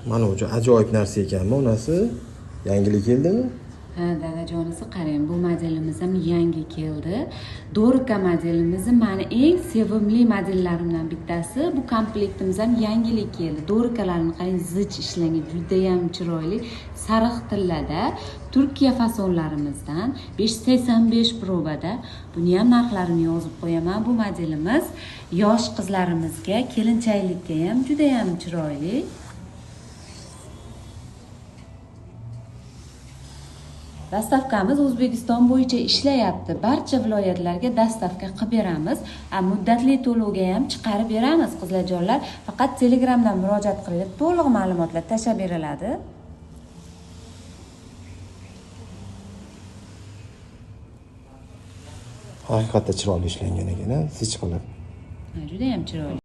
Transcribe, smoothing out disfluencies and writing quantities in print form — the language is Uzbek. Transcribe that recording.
Mana o'sha ajoyib narsa ekanmi onasi? Yangilik keldimi? Ha, dadajonisi qarang, bu modelimiz ham yangi keldi. Dorika modelimizni meni eng sevimli modellarimdan bittasi. Bu komplektimiz ham yangilik keldi. Dorikalarni qarang, zich ishlangan, juda ham chiroyli. Sariq tillada, Turkiya fasonlarimizdan 585 probada. Buni ham narxlarini yozib qo'yaman. Bu modelimiz yosh qizlarimizga, kelinchaklikka ham juda ham chiroyli. Dastavkamiz O'zbekiston bo'yicha ishlayapti. Barcha viloyatlarga dastavka qilib beramiz. Muddatli to'lovga ham chiqarib beramiz qizlarjonlar. Faqat Telegramdan murojaat qilib, to'liq ma'lumotlar tashlab beriladi. Haqiqatda chiroyli ishlangan ekan, zich qilib. Juda ham chiroyli.